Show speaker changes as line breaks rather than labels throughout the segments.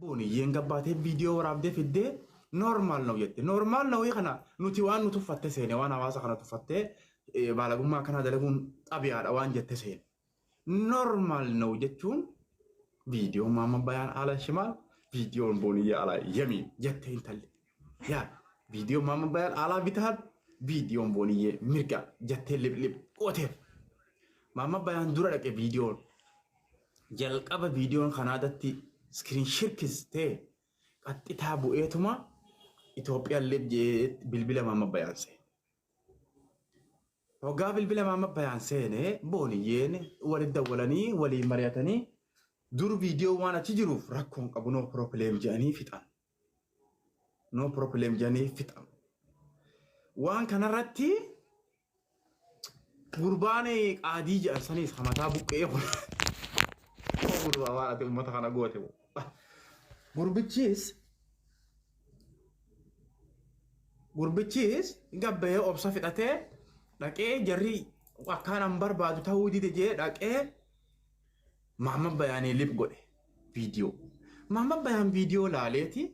Booniyyeen gabbaatee viidiyoo waraabdee fiddee normal ነው jette. Normal ነው kana nuti waan nu tuffatte seene waan hawaasa kana tuffattee baalagummaa akkanaa dalaguun xabiyaadha waan jette seene. Normal ነው jechuun viidiyoon Maamma Bayaan ala shimaal viidiyoon Booniyyee ala yamiin jette intalli. Yaa viidiyoon Maamma Bayaan ala bitaan viidiyoon Booniyyee mirga jettee liphiliph gooteef. Maamma Bayaan dura dhaqe viidiyoon jalqaba viidiyoon Kanaadatti iskiriin shirkis ta'e qaxxitaa bu'eetuma Itoophiyaan lib jee bilbila Maamma Bayaan seene. Hoggaa bilbila Maamma Bayaan seene Booniyyeen walitti dawwalanii waliin mari'atanii dur viidiyoo waan achi jiruuf rakkoon qabu no problem jedhanii fixan. No problem jedhanii fixan. Waan kanarratti gurbaan qaadii jedhan sanis hamataa buqqee kun gurbaa waan ati uummata kana goote. Gurbichis gurbichis gabbayee obsa fixatee dhaqee jarri akkaan an barbaadu ta'uu dide jee dhaqee Mahammad Bayaanii lip godhe viidiyoo. Mahammad Bayaan viidiyoo laaleeti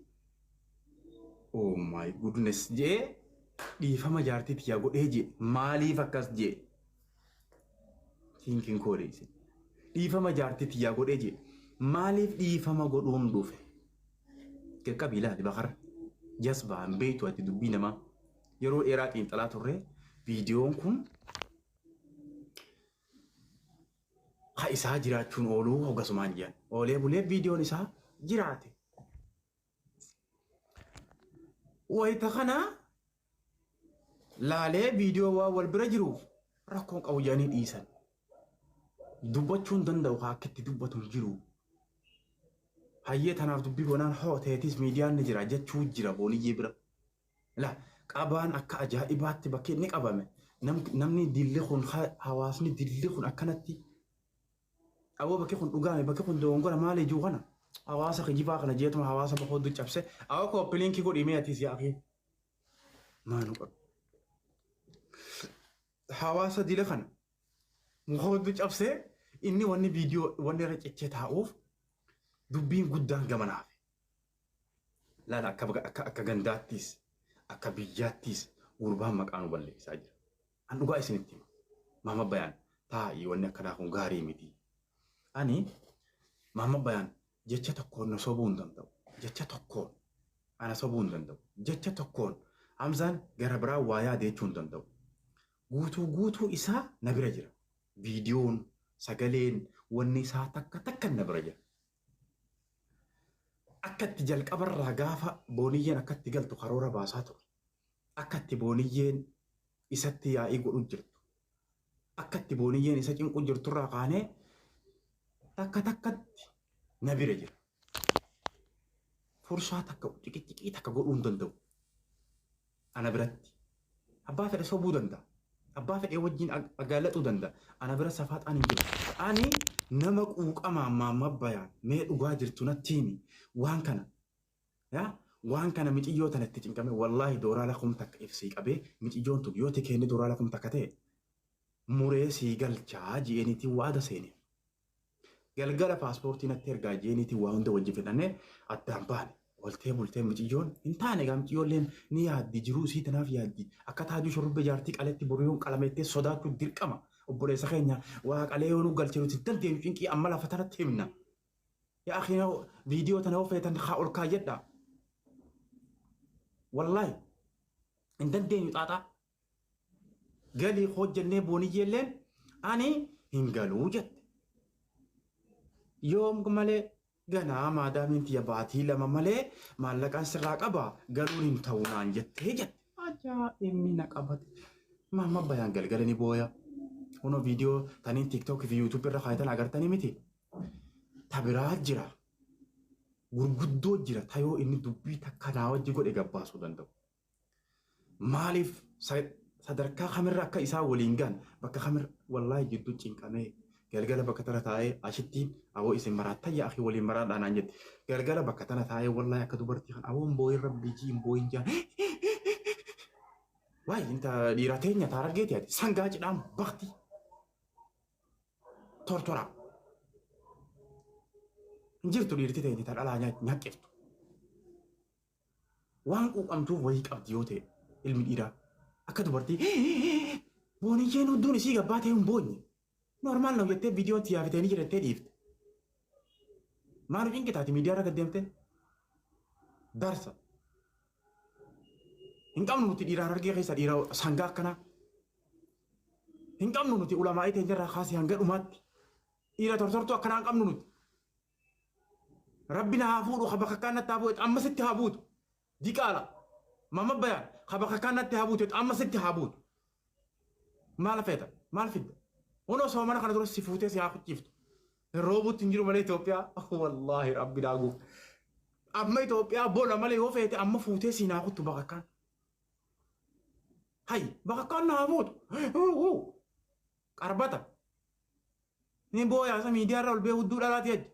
oh my goodness jee dhiifama jaartii tiyyaa godhee jee maaliif akkas jee thinking koodhe isin dhiifama jaartii tiyyaa godhee jee maaliif dhiifama godhuun dhufe qaqqabi ilaali bakar jasbaa hin beektu ati dubbii namaa yeroo dheeraa xiinxalaa turre viidiyoon kun ka isaa jiraachuun ooluu hogasumaan jiran oolee bulee viidiyoon isaa jiraate. Wayita kana laalee viidiyoo waan wal bira jiruuf rakkoon qabu jedhanii dhiisan. Dubbachuu hin danda'u haa akka itti dubbatu hin jiru. Hayyee tanaaf dubbii bonaan hooteetis miidiyaan ni jira jechuu jira booniyyee bira. La qabaan akka ajaa'ibaatti bakki inni qabame namni dilli kun hawaasni dilli kun akkanatti aboo bakki kun dhugaame bakki kun dogongora maali jiru kana hawaasa kijibaa kana jeetuma hawaasa bakka cabse awwa kooppiliinkii godhii mee atiis yaa akii maanu qabu hawaasa dila kana muka hedduu cabsee inni wanni viidiyoo wanni irra cichee taa'uuf dubbiin guddaan gamanaaf. Laala akka akka akka gandaattis akka biyyaattis gurbaan maqaa nu balleessaa jira. An dhugaa isinitti hima. Maama Bayaan taa'ii wanni akkanaa kun gaarii miti. Ani Maama Bayaan jecha tokkoon na sobuu hin danda'u. Jecha tokkoon ana sobuu hin danda'u. Jecha tokkoon Hamzaan gara biraa waa yaade jechuu hin danda'u. Guutuu guutuu isaa na bira jira. Viidiyoon, sagaleen, wanni isaa takka takka na bira jira. Akka itti jalqabarraa gaafa booniyyeen akka itti galtu karoora baasaa ture. Akka itti booniyyeen isatti yaa'ii godhu jirtu. Akka itti booniyyeen isa cinqu jirturraa kaanee takka takkatti na bira jira. Fursaa takka ciqiciqii takka godhuu hin danda'u. Ana biratti. Abbaa fedhe sobuu danda'a. Abbaa fedhe wajjin agaallaxuu danda'a. Ana bira safaaxaan hin jiru. Ani nama quuqamaa maamma bayaan mee dhugaa jirtu natti himi. Waan kana yaa waan kana miciyyoo tana itti cinqame wallaahi dooraala 1000 ibsii qabee miciyyoon tun yoo tikeenni dooraala 1000 ta'e muree sii galchaa ji'eeniitiin waada seeneef. Galgala paaspoortii natti ergaa jeeniitiin waa hunda wajji fixannee addaan baane. Oltee bultee miciyyoon hin taane egaa miciyyoolleen ni yaaddi jiruu isii tanaaf yaaddi. Akka taajuu shurrubbee jaartii qaletti boru yoon qalameettee sodaachuu dirqama. Obboleessa keenya waa qalee yoo nu galche nuti hin dandeenyu cinqii amma lafa tanatti himna. Yaa akhi viidiyoo tana yoo feetan haa ol kaayyadhaa. Wallaahi hin dandeenyu xaaxaa. Galii hojjennee booniyyeelleen ani hin galuu jette. Yoom malee ganaa maadaamiin tiyya baatii 2 malee maallaqaan sirraa qaba galuun hin ta'u naan jettee jette. Ajaa'ibni na qabate. Maamma bayaan galgala ni booya. Kunoo viidiyoo taniin TikTok fi YouTube irra kaayitan agartanii miti. Ta biraa jira. Gurguddoo jira tayoo inni dubbii takka naa wajji godhe gabbaasuu danda'u. Maaliif sadarkaa kamirra akka isaan waliin gahan bakka kamirra wallaahi jidduu cinqamee galgala bakka tana taa'ee ashittiin aboo isin maraattan yaa akhi waliin maraadhaa naan jette galgala bakka tana taa'ee wallaahi akka dubartii kan aboo hin booyin rabbii jii hin booyin jaan waay inta dhiira teenya taarargeeti ati sangaa cidhaan bakti tortoraa. Hin jirtu dhiirti teenya ta dhalaa nyaqqiftu. Waan quuqamtuuf wayii qabdi yoo ta'e ilmi dhiiraa akka dubartii booniyyeen hudduun isii gabbaa ta'e hin boonye. Normal ነው jettee viidiyoon tiyyaa fitee ni jirattee dhiifte. Maal cinqitaati miidiyaa irra gad deemtee? Darsa. Hin qabnu nuti dhiira Harargee keessa dhiira sangaa akkanaa. Hin qabnu nuti ulamaa'ii teenya irraa kaasee hanga dhumaatti. Dhiira tortortuu akkanaa hin qabnu nuti. Rabbi na haa fuudhu ka bakakkaan natti haa bu'e amma sitti haa buutu. Diqaala. Mama bayaan ka bakakkaan natti haa buutu amma sitti haa buutu. Maal feeta? Maal fidda? Hunoo soomana kana dura si fuutee si haa kuchiiftu. Hin roobuutti hin jiru malee Itoophiyaa. Wallaahi rabbi daaguu. Amma Itoophiyaa bola malee yoo feete amma fuutee si naa kuttu bakakkaan. Hay bakakkaan na haa fuutu. Qarbata. Ni booyaa isa miidiyaa irra ol bee hudduu dhalaati ajja.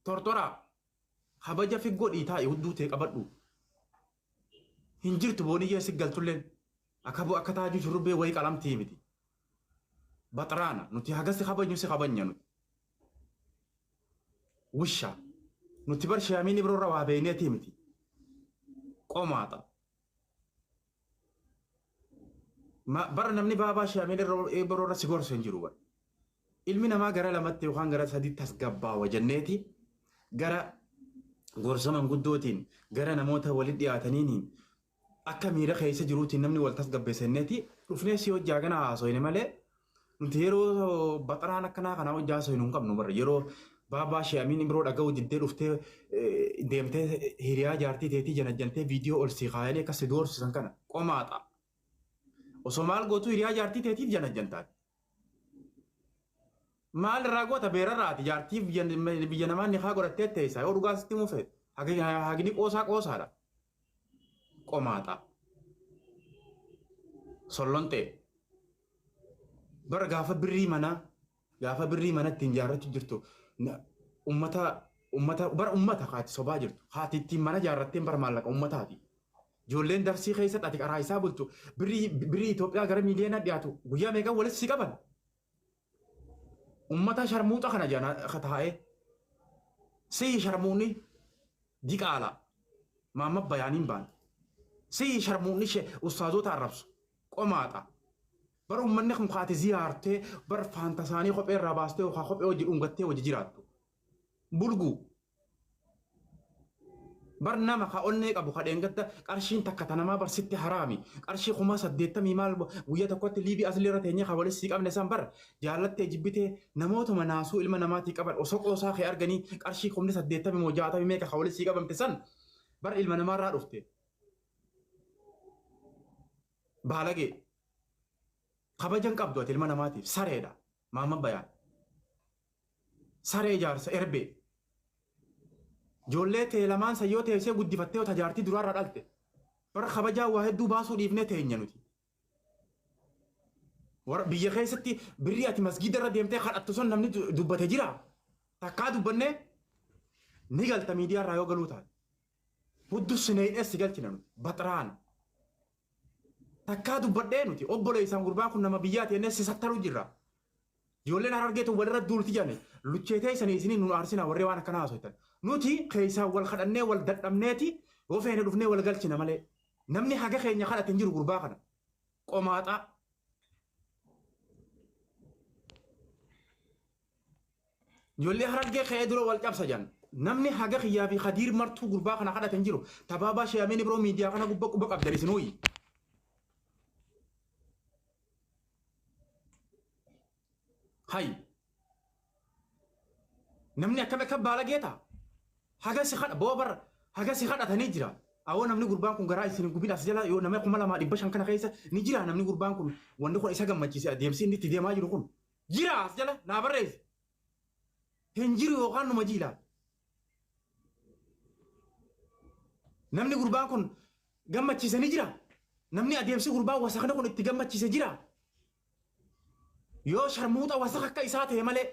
Tortoraa. Kabaja fi godhii taa'i hudduu tee qabadhu. Hin jirtu booniyyee si galtulleen. Akka bu akka taajuu shurrubbee wayii qalamtii miti. Baxraana nuti haga si kabajnu si kabajna nuti. Wisha nuti bar shaamiin ibroorra waa beeyneetii miti. Qomaaxa. Bara namni baabaa shaamiin ibroorra si gorsu hin jiru bara. Ilmi namaa gara lamatti yookaan gara sadiitti tasgabbaawa jenneeti gara gorsa manguddootiin gara namoota walitti dhiyaataniiniin akka miira keessa jiruutiin namni wal tasgabbeessa jenneeti dhufnee si hojjaa gana haasoyne malee nuti yeroo baxaraan akkanaa kanaa hojjaa haasoynu hin qabnu bara yeroo baabaa shee amiin biroo dhaga'uu diddee dhuftee deemtee hiriyaa jaartii teetii janajjantee viidiyoo ol sii kaayanii akkas si doorsisan kana qomaaxa. Osoo maal gootuu hiriyaa jaartii teetiif janajjantaati. Maal irraa goota beerarraati jaartii biyya namaa nikaa godhattee teessa yoo dhugaa sitti himuu feete hagni qoosaa qoosaadha. Qomaaxa. Sollonxee. Bara gaafa birrii manaa gaafa birrii mana ittiin ijaarrachuu jirtu ummata ummata bara ummata kaati sobaa jirtu haati ittiin mana ijaarratteen bara maallaqa ummataati. Ijoolleen darsii keessatti ati qaraa isaa bultu birrii birrii Itoophiyaa gara miiliyoona dhiyaatu guyyaa meeqa walitti si qaban. Ummata sharmuuxa kana jana taa'ee sihi sharmuunni diqaala maamma bayaaniin baan sihi sharmuunni ustaazota arrabsu qomaaxa. Bar ummanni kun kaate ziyaartee bar faanta isaanii kophee irraa baastee yookaan kophee hojii dhungattee hojii jiraattu. Bulguu. Bar nama ka onnee qabu ka dheengadda qarshiin takka ta namaa bar sitti haraami. Qarshii 80,000 maal guyyaa tokkotti liivii asli irra teenyee ka walitti sii qabne san bar jaallattee jibbitee namootuma naasuu ilma namaatii qaban osoo qoosaa kee arganii qarshii 80,000 moo 60 meeqa ka walitti sii qabamte san bar ilma namaarraa dhufte. Baalagee. Kabaja hin qabdu ati ilma namaatiif sareedha. Maamma bayaan. Saree jaarsa erbee. Ijoollee tee lamaan san yoo teessee guddifattee yoo tajaartii duraarraa dhalte. Bara kabajaa waa hedduu baasuu dhiifnee teenya nuti. Warra biyya keessatti birrii ati masgiida irra deemtee kadhattu sun namni dubbate jira. Takkaa dubbannee ni galta miidiyaa irraa yoo galuu taate. Huddu sineedhee si galchina nuti. Baxraana. Takkaa dubbadhee nuti obboleessaan gurbaan kun nama biyyaati jennee si sattaruu jirra. Ijoolleen Harargee tun walirra duulti jedhani luchee teessanii isiniin nun aarsinaa warri waan akkanaa haasoftan. Nuti keessaan wal kadhannee wal dadhabneeti yoo feene dhufnee wal galchina malee. Namni haga keenya kadhate hin jiru gurbaa kana. Qomaaxaa. Ijoollee Harargee ka'ee dura wal cabsa jedhan. Namni haga kiyyaa fi Kadiir martuu gurbaa kana kadhate hin jiru. Tabaabaa Sheeyamiin Ibroo miidiyaa kana gubba quba qabdan isinooyi. Hay. Namni akkam akka baalagee ta'a. Haga si kadha boo bara haga si kadhatanii jira. Awoo namni gurbaan kun garaa isin hin gubin as jala yoo nama 2,500 kana keessa ni jira namni gurbaan kun wanni kun isa gammachiise adeemsi inni itti deemaa jiru kun. Jira as jala naa barreessi. Hin jiru yookaan numa jiila. Namni gurbaan kun gammachiise ni jira. Namni adeemsi gurbaa wasakni kun itti gammachiise jira. Yoo sharmuuxa wasaka akka isaa ta'e malee.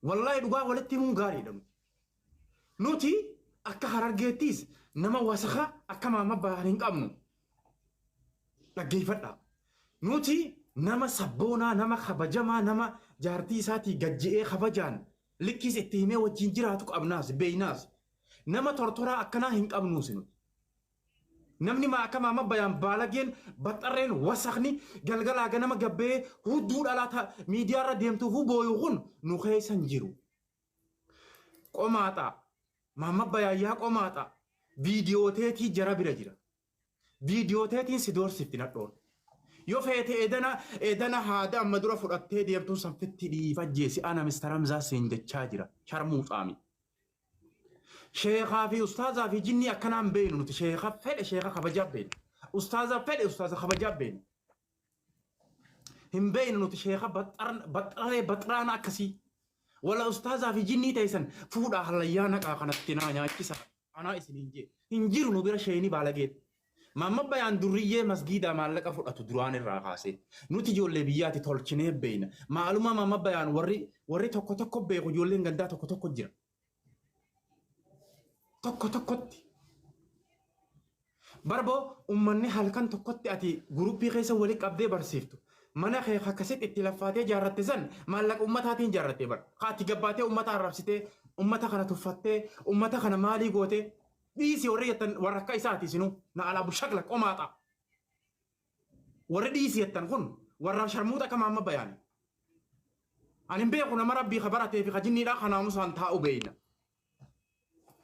Wallaahi dhugaa walitti himuun gaariidha nuti. Nuti akka harargeettis nama wasaka akka maamma bahan hin qabnu. Dhaggeeffadhaa. Nuti Nama sabboonaa, nama kabajamaa, nama jaartii isaatii gajji'ee kabajaan likkiis itti himee wajjin jiraatu qabnaas beeynaas. Nama tortoraa akkanaa hin qabnuusi nuti. Namni maa akka maama bayaan baalageen baxxarreen wasakni galgalaa ganama gabbee hudduu dhalaa miidiyaarra deemtuufuu booyu kun nu keessa hin jiru. Qomaaxaa maama bayaan yaa qomaaxaa viidiyoo teetii jara bira jira. Viidiyoo teetiin si doorsifti nadhoon. Yoo feete edana edana haada amma dura fudhattee deemtuun sanfitti dhiifajjeesi ana Mr. Hamzaa siin jechaa jira. Sharmuuxaami. Sheekaa fi ustaazaa fi jinnii akkanaan beeynu nuti sheeka fedhe sheeka kabajaa beeyna. Ustaaza fedhe ustaaza kabajaa beeyna. Hin beeynu nuti sheeka baxxaree baxxaraana akkasii. Wala ustaazaa fi jinnii teessan fuudhaa hallayyaa naqaa kanatti naa nyaachisa. Anaa isiniin jee. Hin jiru nu bira sheeni baalageen. Maamma bayaan durriyyee masgiidaa maallaqa fudhatu duraan irraa kaasee. Nuti ijoollee biyyaati tolchinee beeyna. Maaluma maamma bayaan warri tokko tokko beeku ijoolleen gandaa tokko tokko jira. Tokko tokkotti. Barboo uummanni halkan tokkotti ati guruppii keessa walitti qabdee barsiiftu. Mana kee akkasitti itti laffaatee ijaarratte san maallaqa uummataatiin ijaarratte bara. Ka ati gabbaatee uummata arrabsitee, uummata kana tuffattee, uummata kana maalii gootee dhiisi warri jettan warra akka isaati isinuu na alaa bushakla qomaaxa. Warri dhiisi jettan kun warra sharmuuxa akka maamma bayaani. Ani hin beeku nama rabbii ka baratee fi ka jinniidhaa kanaamusaan taa'u beeyna.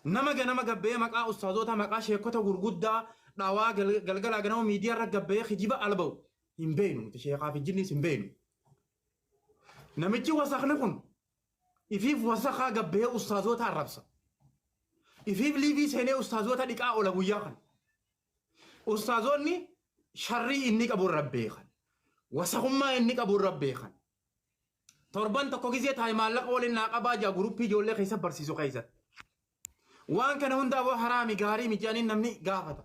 Nama ganama gabbee maqaa ustaazota maqaa sheekota gurguddaa dhawaa galgalaa ganama miidiyaa irra gabbee kijiba alba'u hin beeynu nuti sheekaa fi jinniis hin beeynu. Namichi wasakni kun ifiif wasakaa gabbee ustaazota arrabsa. Ifiif liivii seenee ustaazota dhiqaa oola guyyaa kana. Ustaazonni sharrii inni qabu irra beekan. Wasakummaa inni qabu irra beekan. Torban tokko gizee taa'e maallaqa waliin naa qabaa jaa guruppii ijoollee keessa barsiisu keessatti. Waan kana hundaa boo haraami gaarii miti jedhanii namni gaafata.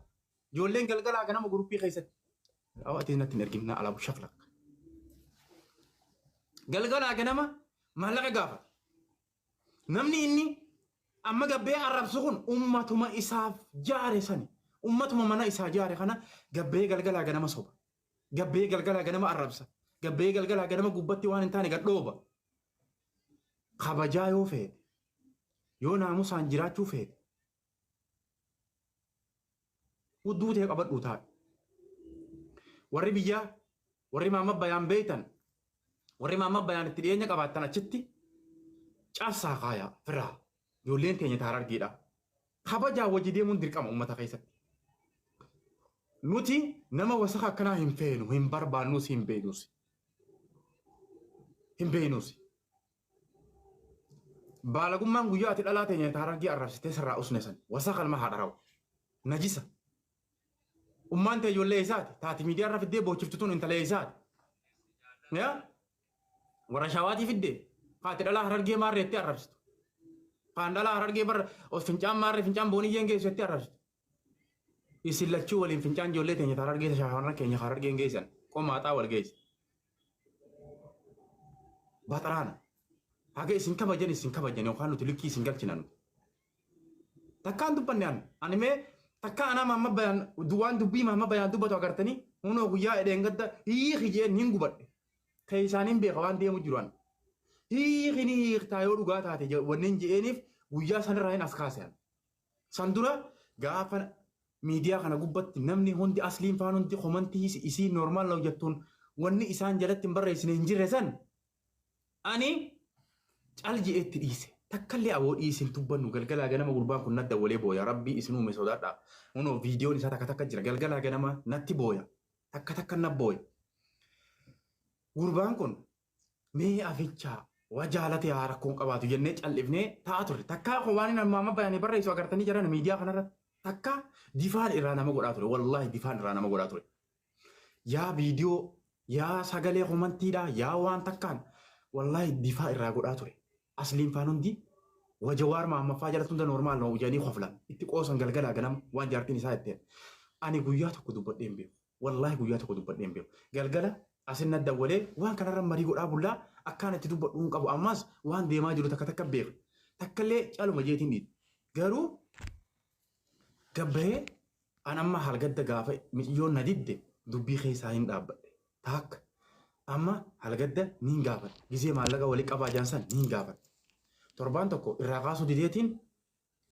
Ijoolleen galgalaa ganama guruppii keessatti. Ati natti hin ergin na alaabu shaklak. Galgalaa ganama maallaqa gaafata. Namni inni amma gabbee arrabsu kun ummatuma isaaf jaare sani. Ummatuma mana isaa jaare kana gabbee galgalaa ganama soba. Gabbee galgalaa ganama arrabsa. Gabbee galgalaa ganama gubbatti waan hin taane gad dhooba. Kabajaa yoo feete, yoo naamusaan jiraachuu feete, hudduu ta'e qabadhuu taa'e. Warri biyyaa, warri maamma bayaan beeytan, warri maamma bayaan itti dhiyeenya qabaattan achitti cabsaa kaayaa firaa. Ijoolleen teenya taara argiidha. Kabajaa wajji deemuun dirqama uummata keessatti. Nuti nama wasaka akkanaa hin feenu, hin barbaannus, hin beeknus. Hin beeknus. Baalagummaan guyyaa ati dhalaa teenya taara argii arrabsitee sirraa usne san wasaka ilma haadha rawu. Najisa. Ummaan tee ijoollee isaati. Taati miidiyaa irra fiddee boochiftu tun intala isaati. Yaa? Warra shawaatii fiddee. Haati dhalaa harargee maarree itti arrabsitu. Kaan dhalaa harargee bar fincaan maarree fincaan booniyyeen geessu itti arrabsitu. Isin lachuu waliin fincaan ijoollee teenya harargee shamarran keenya harargeen geessan. Qomaaxaa wal geessa. Baxaraana. Haga isin kabajan isin kabajan yookaan nuti likkii isin galchina nuti. Takkaan dubbanne an. Ani mee takka anaa maamma bayaan waan dubbii maamma bayaan dubbatu agartanii hunoo guyyaa edheen gadda hiiki jeen hin gubadhe. Keessaan hin beeka waan deemu jiru an. Hiiki ni hiiktaa yoo dhugaa taate wanneen je'eeniif guyyaa sanirraa hin as kaase an. San dura gaafa miidiyaa kana gubbatti namni hundi asliin faan hundi komantii isii normaal na jettuun wanni isaan jalatti hin barreessine hin jirre san ani cal je'eetti dhiise. Takkallee aboo dhiisin tubbannu galgalaa ganama gurbaan kun nadda walee booya rabbii isin uume sodaadha. Hunoo viidiyoon isaa takka takka jira galgalaa ganama natti booya. Takka takka na booya. Gurbaan kun mee afichaa waa jaalate haa rakkoon qabaatu jennee cal'ifnee taa'aa turre. Takkaa koo waan inni amma bayaanii barreessu agartanii jiran miidiyaa kanarratti. Takkaa difaan irraa nama godhaa ture. Wallaahi difaan irraa nama godhaa ture. Yaa viidiyoo, yaa sagalee komantiidhaa, yaa waan takkaan wallaahi difaa irraa godhaa ture. Asliin faan hundi wajawaar maammaffaa jalatti hunda normaal nama jedhanii koflan. Itti qoosan galgalaa ganama waan jaartiin isaa itteen. Ani guyyaa tokko dubbadhee hin beeku. Wallaahi guyyaa tokko dubbadhee hin beeku. Galgala asin na dawwalee waan kanarra marii godhaa bullaa akkaan itti dubbadhu hin qabu. Ammas waan deemaa jiru takka takka beeka. Takkallee caluma jeetiin dhiite. Garuu gabbahee an amma halgadda gaafa miciyyoon na didde dubbii keessaa hin dhaabbadhe. Taakka. Amma halgadda niin gaafadha. Gizee maallaqa walii qabaa jaan san niin gaafadha. Torbaan tokko irraa kaasuu dideetiin